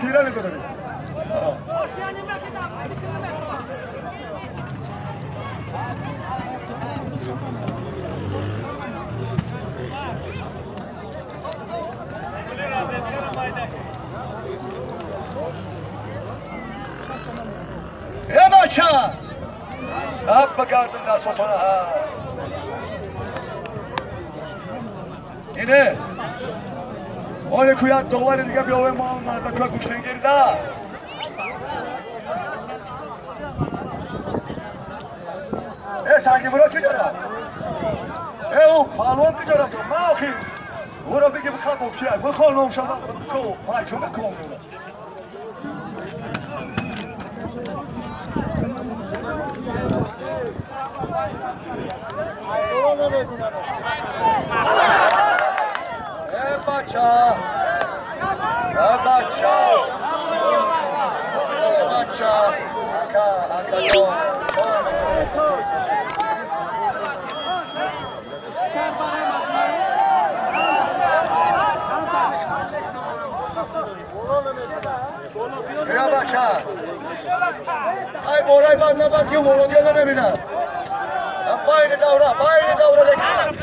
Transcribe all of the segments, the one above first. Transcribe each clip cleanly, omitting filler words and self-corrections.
Тира мекунад. Э бача! Ап бигардам дастотона ҳа. Ине. Оне ку як довари дига биёвем мо мардакои гӯштингирда. Э сангимуро ки дорад? Э ӯ паҳлавон ки дорад? Ма охи ӯро биги бихабо кия? Бихо ном шава ко пайчо биком. Э бача! Э бача! Э бача! Ака, ака ҷон. Э бача! Ай борай бад набад ки молодия намебинад. Байни давра, байни давра лекин.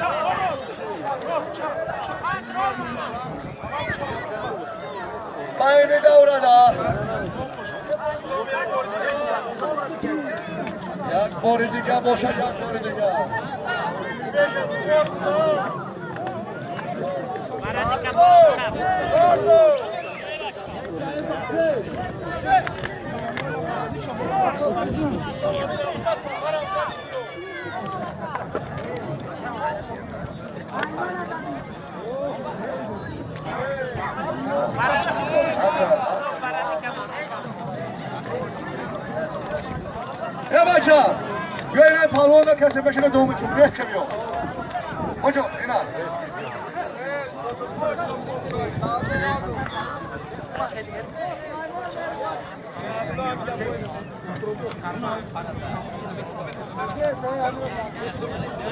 Байни даврада. Як бори дига бошад, як бори дига. Э бача! Биё ина паҳлавонро касе башина думитон, резко биё. Боҷо, ина.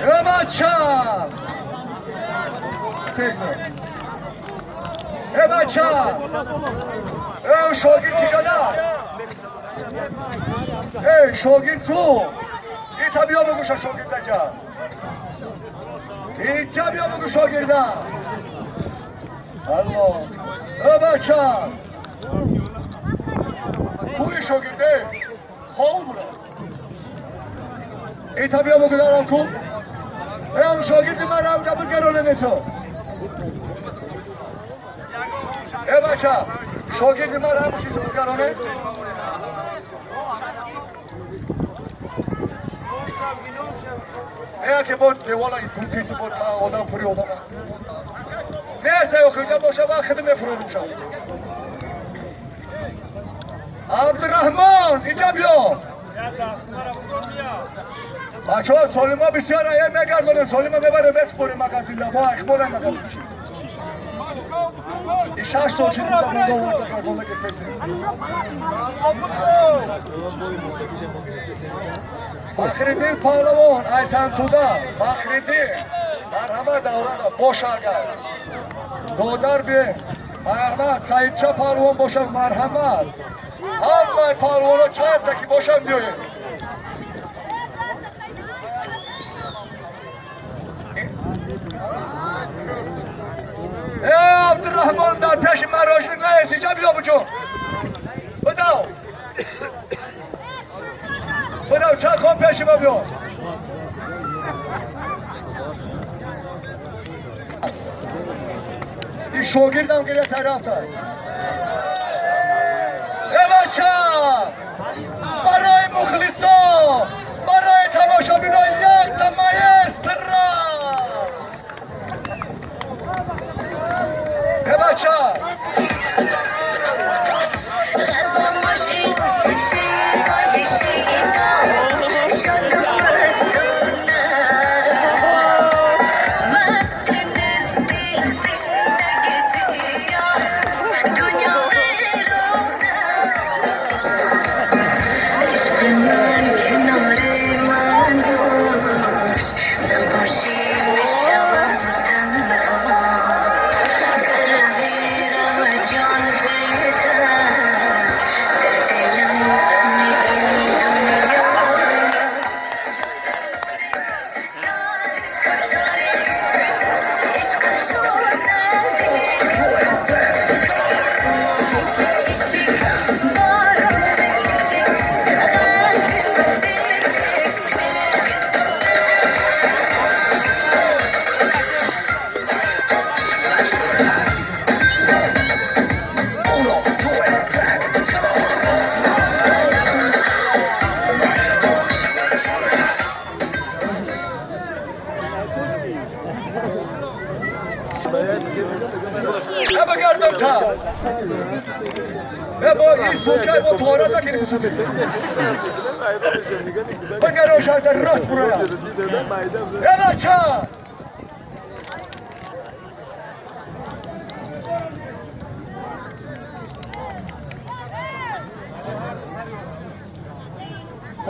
Э бача! Теза. Э бача! Э шогирд чӣ шуда? Эй, шогирд ту! Ита биё бигӯша шогирдаҷа. Иҷа биё бигӯ шогирда. Алло. Э бача! Куи шогирде? Хов бура. Ита биё бигӯ дарам ку. Э шогирди ман равда бизгароне несо. Э бача! Шогирди ман равшисо бизгароне? Не ки бо девона киси бо одам фури одам. Не сай охиҷа боша ва хид мефурӯшам. Абдурраҳмон иҷа биё. Бачаҳо солима бисёр ая мегардонем, солима мебарем меспорем магазинда, мо ахборем магазин. И 6 сол шид буда гирфесем. Фахриддин паҳлавон Айсантуда, Фахриддин марҳамат даврада боша агар. Додар бе, марҳамат Саидча паҳлавон боша марҳамат. Ҳамаи паҳлавонҳо чанд ки бошанд биёед. Э Абдурраҳмон дар пеши ман рожник наест, иҷа биё буҷо. Бидав. Бидав чанд хон пеши ма биё. Ин шогирдам гиря рафта. Э бача! Барои мухлисо, барои тамошобино якта маэстро! Э бача!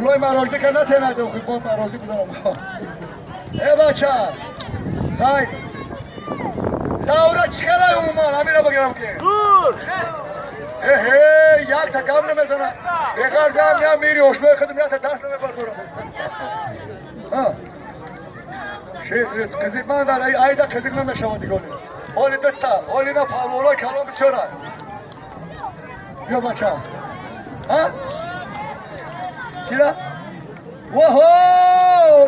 پولای مراجعه که نتونده و خیلی مراجعه بودم. ای بچه، خیر. دوره چخله اومان، همین را بگیرم که. ای یک تا کم نمیزنه. بغیر دم یا میری اشلوی خودم یا تا دست نمیبرم. ها. شیخ قزیق من در ایدا قزیق نمیشم دیگه. اولی دتا، اولی نه فالولای کلام بسیاره. بیا بچه. ها؟ كده وهو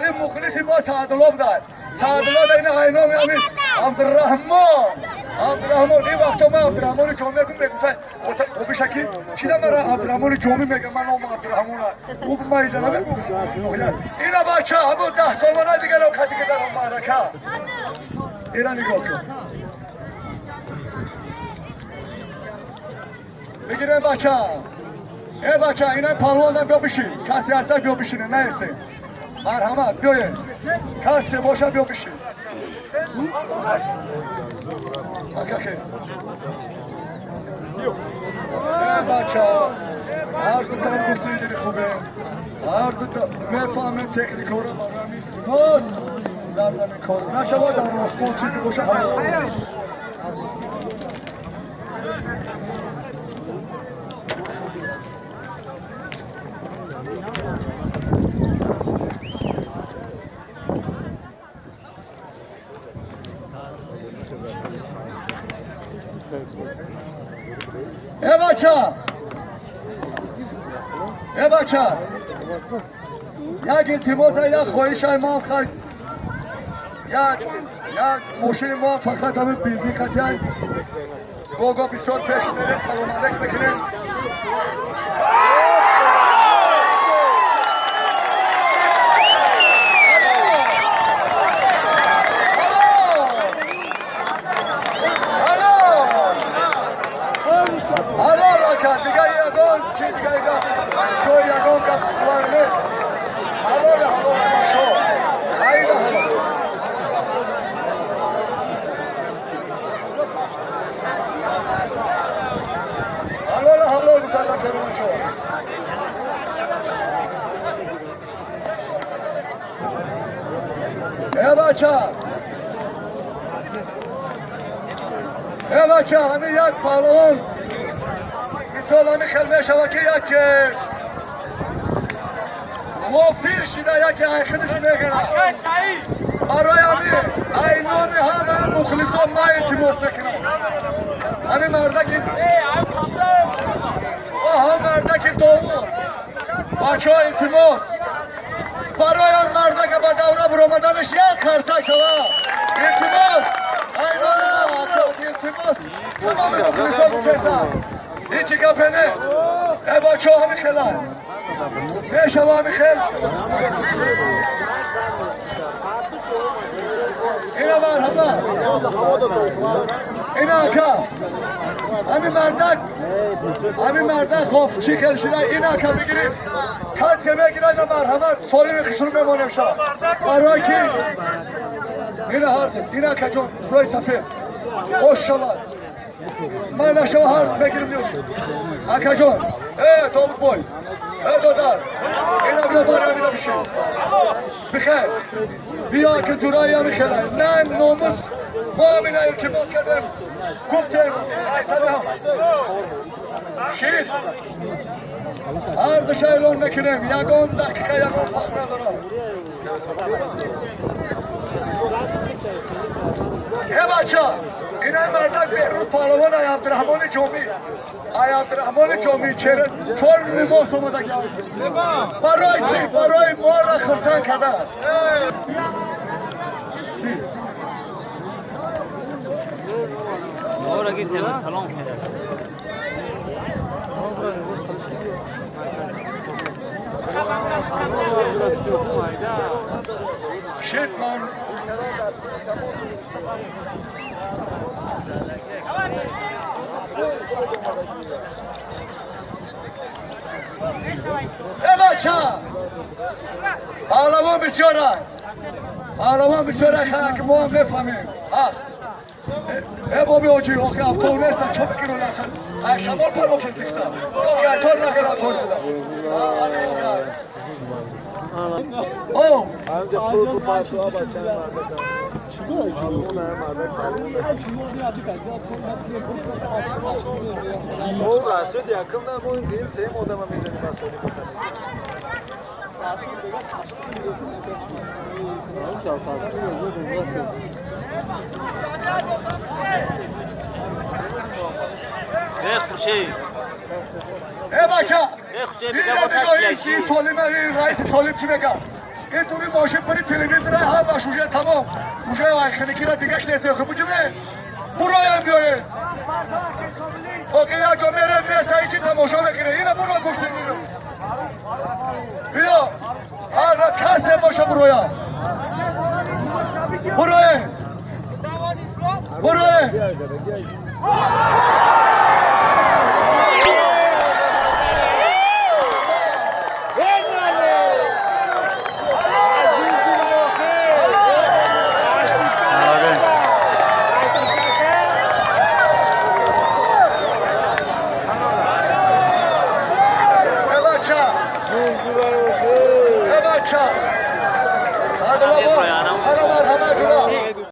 المخلص ما سعد الله بدار سعد الله ده هنا عينهم يا امير عبد الرحمن عبد الرحمن ايه وقت ما عبد الرحمن جامع كم بيقول وبشكل كده مرة عبد الرحمن جامع میگه من نام عبد الرحمن او ما اینا اینا بچه ابو 10 سال من دیگه لو خدی که در معرکه اینا نگاه کن بگیرم بچه ای بچه اینا پهلوانم بیا بشین کسی هست بیا بشینه نه هسته مرحمت بیاین کسی باشه بیا بشین ای بچه هر دو تا گوشتی دیدی خوبه هر دو تا میفهمه تکنیک رو برای میتونست در زمین کار نشود در آسمان چیزی باشه ای بچه ای بچه یک التماس یک خواهش ما خواهد یک ماشین ما فقط همه بیزی خطی گوگا بسیار پیش میره سلام علیک بکنیم ای بچه همین یک پهلوان مثال همین خیلی میشود که یک غافل شده یک خودش میگیره برای همین اینان همه مخلصان ما التماس میکنم همین مردک هم مردک دوم بچه ها التماس برای هم مردک به دوره برآمدنش یک خرسک شود التماس التماس تمام مخلصان می‌پرسم هیچ گپی نیست ای بچه ها همین خیلن میشوه همین خیل اینا مرحبا اینا اکا همین مردک خوف چی خیل شده اینا اکا بگیرید کت که میگیره اینا مرحبا سالم خشون میمانیم شد برای کی اینا هر اینا اکا جون روی سفید خوش شود من نشو هر بگیرم بیام اکا جون ای تابوت بوی ای دادر اینا بیا بارم اینا بشین بخیر بیا که دورایی هم خیلی نه ناموس ما هم اینا التماس کردیم گفتیم شید هر دو اعلان نکنیم یگان دقیقه یگان فرق ندارم ای بچه اینا مردک بهروز پهلوان ای عبدالرحمن جامی، ای عبدالرحمن جامی چهره چهار لباس اومده. برای چی؟ برای ما را خرسند کرده است. سلام کرد. Shit man. ای بچه پهلوان بسیاره، پهلوان بسیاره که ما هم بفهمیم هست. ای بابی آجی آخه افتاو نیستم چه بگیرو نسل ای شمال پر مکن سیختا آخه ای تار نگرم تار او ای بچه این سالمه، این رئیس سالم چی بگم؟ این دوری ماشین پری تلویزیون هم باش اونجا تمام اونجا آخری را دیگهش نیست. خب بجوه برایم بیایید اوکی یا جا میره نیست هیچی تماشا بگیره. اینه برو گوشت میرو بیا هر کسی باشه برویم برویم برویم.